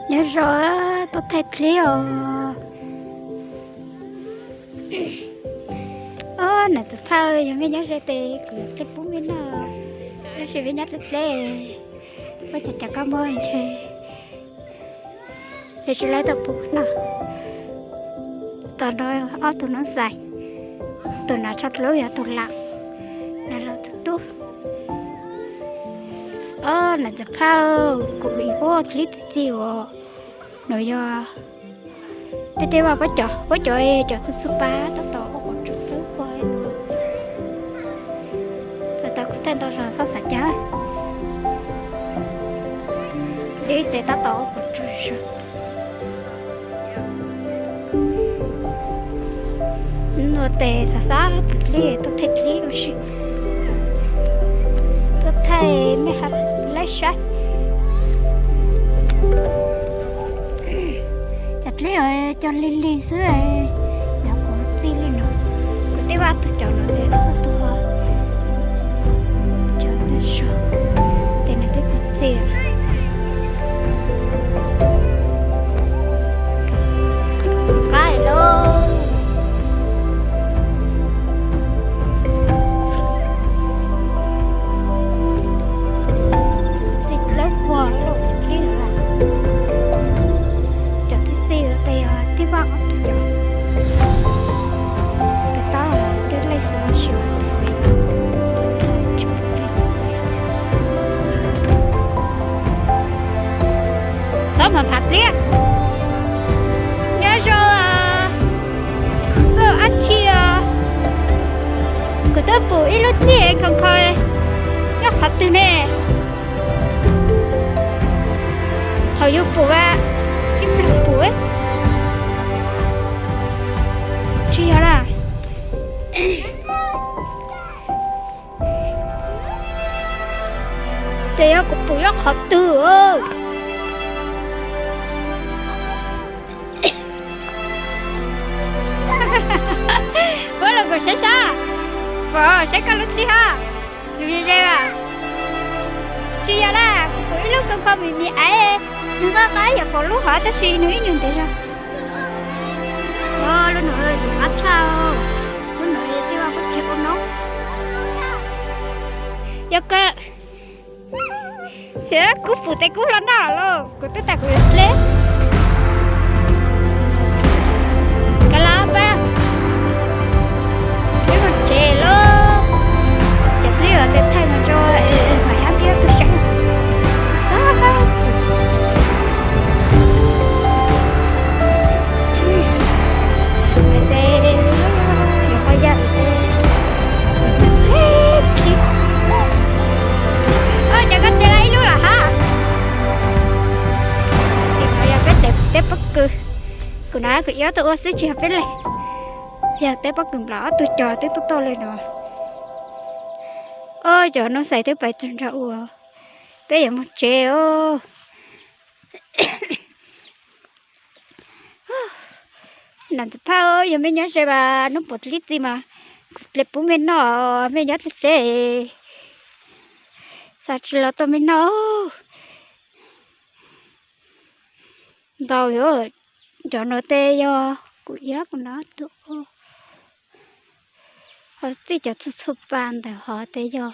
Nyob zoo, tuaj thaij clip os. Ob, nam txiv phaj, yog mej nyob ze tes kuv yuav dlej pub mej noj, tab sis mej nyob dleb dleb, ua cas cas koj muab ntshe, tab sis lawv tau pub noj. Tom no ob tug noob xais, tus nav tsho dlub yog tus lam, nav los tus tub. Ob, nam txiv phaj, kuv ib ua clip txi txiv uas no yog peb tej vaj pab cov, pab cov cov txhua txhua pab tab tom ua qhov tsua pab pog. Txawm tas kuv thaij ntau zog txhob xav cas, li tes tab tom ua qhov tsua zog. Nuav tes xav xav pum dlib tuaj thaij dlib ua si, tuaj thaij mej hab laib saib. Cov dlib cog lig lig xwb, yog kuv txij li no, kuv twb vaj tug cov no tes tug, cov twb zog, tes nws twb txi txiv. Qaib lauj, txi dlawb vog lauj, txi dlib lawm. Cov txi txiv tes yog twb vaj ob tug cov, tes tab deb lej xwb, txhob mam phav pliab. Nyob zoo, kuv dab tsi os, kuv twb pum ib lub dlib nkhaus nkhaus, nyob qhov twg ne? Thaum yus pum, ib pliag pum, tsis yog na. Ces yog kuv pum nyob qhov twg? Muab los kuv saib sab, pom saib koj lub dlib hab, nws ze ze as. Tsis yog na, kuv pum ib lub nkhaus nkhaus mis mis aiv, nws nqaj qab yog pom lub hov tab sis nws ib nyuag ntev zog. Lub no tus qab tshaj, lub no twb vaj kuv tsis ua noob. Yog koj, kuv pum tes kuv hlo noj lauj, kuv twb tas kuv yuav dleb. Ka lab pab, wb mus tsev lauj. Ces peb yuav tes thaij mus rau, es mam hab peb tus seem. Ces koj tes lawm ib lub lawm hab. Ces qhov yog peb tes teb pob kws, kuv na kuv ib ob tug ua xwb tsis yog peb leeg. Yog teb pob kws nplog ob tug cog twb tuaj tuaj li no. Ob, cov noob xais twb pais txog nrho ua, peb yuav mus tsev os. Nam txiv phaj, yog mej nyob ze mas nub pum dlib txi mas kuv dlej pub mej noj, mej nyob dleb dleb, xav tsis los tuaj mej noj. Ntau, cov no tes yog kuv iab kuv nab tug ua, ho txij cov txhua txhua pa ntawm hov tes yog,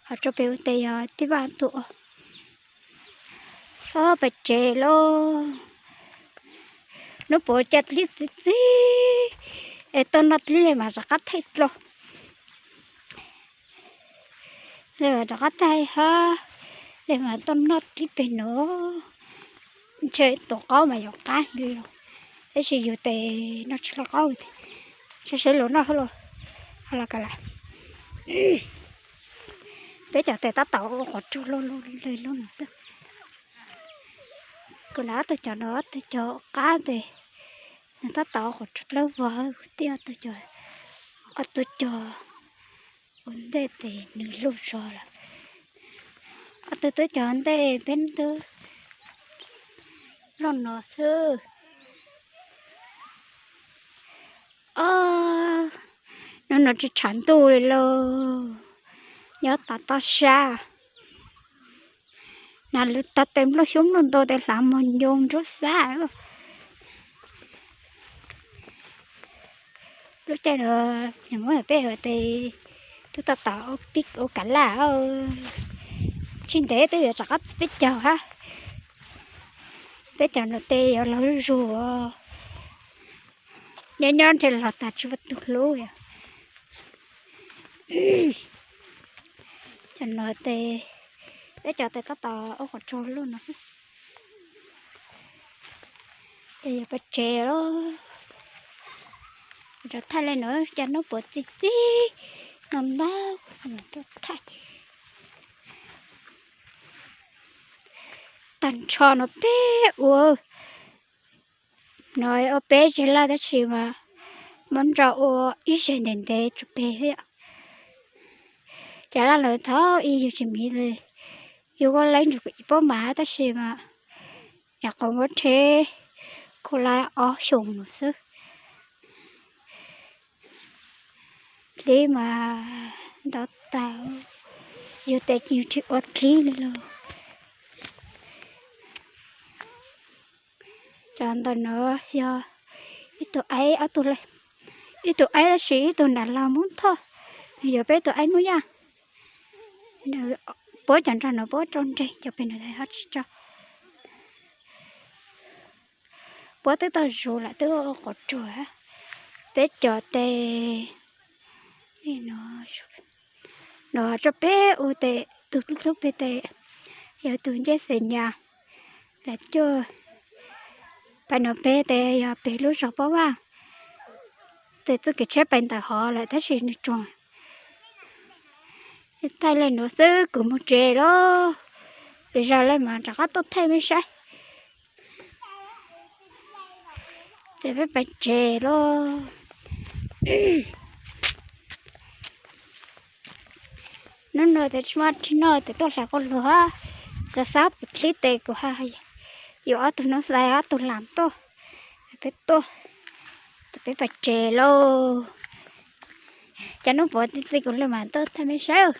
ho rau pem ua tes yog tib vaj tug ua. Ob, pais tsev lauj. Nub pum ca dlib txi txi, es tuaj noj dlib le mas rov qab thaij dlua. Le mas rov qab thaij hab, le mas tuaj noj dlib pem no. Ntshe tus qaub mas yuav qab li los, tab sis yus tes noj tsis tau qaub, saib saib luag noj hab los, ho los kav lawm. Peb cov tes tab tom ua qhov tsua loj loj li lub no xwb. Kuv na ob tug cov no ob tug cov qab tes, nws tab tom ua qhov tsua dlawb vog, kuv tij ob tug cov, ob tug cov ua ntej tes nws luj zog lawm. Ob tug twb cov ntej peb twb loj no xwb. Ob, hnub no tsis tshav ntuj li lauj, nyob tod toj sab. Nas lwm tag tes nplooj xyoob nplooj nto tes hlav mog ncoo nruab xab. Lub caij no muab peb ua tes twb tab tom ua pib ua kav laj. Tsis ntev twb yuav rov qab txog peb caug hab. Peb caug no tes yuav los zuj zus. Nyob nyob nrhe los tas tsis muaj tus hlub yom. Cov no tes, peb cov tes tab tom ua qhov tsua luaj no. Ces yog peb tsev los rov thaij li no, cas hnub puav txi txib no ntag, tuaj thaij. Tag nrho no peb ua, no ua peb tsev laj tab sis mas muab nrau ua ib zeg ntev ntev tsuas peg thiab. Cov laj lawv thaum ub yug tsis miv, yug ua leej ntsuj kuv ib pob mas tab sis mas nyuam qhuav muab rhe khu laj ob xyoos no xwb. Dlib mas ntau tag, yug tes yug tsis ua dlib li los. Cov ntawm no yog ib tug aib, ib tug aib tab sis ib tug nram los Hmoob Thoj, nws yuav peb tug aib Hmoob Yaj. Puab cov nrog no puab rau nreeg, cov pem no ho tsis rau. Puab twb tau zus lawm, twb ua quav ruam. Peb cov tes no, rau peb ua tes, tus hlub hlub peb tes yog tus Ncej Xeem Nyas, lawv cuaj. Pem no peb tes yog pem lub zos Pob Vaj, tes txoj kev tsheb pem ntawm hov lawm tab sis nws tsuas thaij li no xwb kuv mus tsev lauj. Lwm zaus li mas rov qab tuaj thaij mej saib. Ces peb pais tsev lauj. Hnub no tes tsis muaj dab tsi noj tes tuaj hlais qau lug hab, xav xav puas dlib tes kuv hais yuav ob tug noob xais ob tug lam tuaj, peb tuaj, tes peb pais tsev lauj. Cas hnub puav txi txi kuv li mas tuaj thaij mej saib.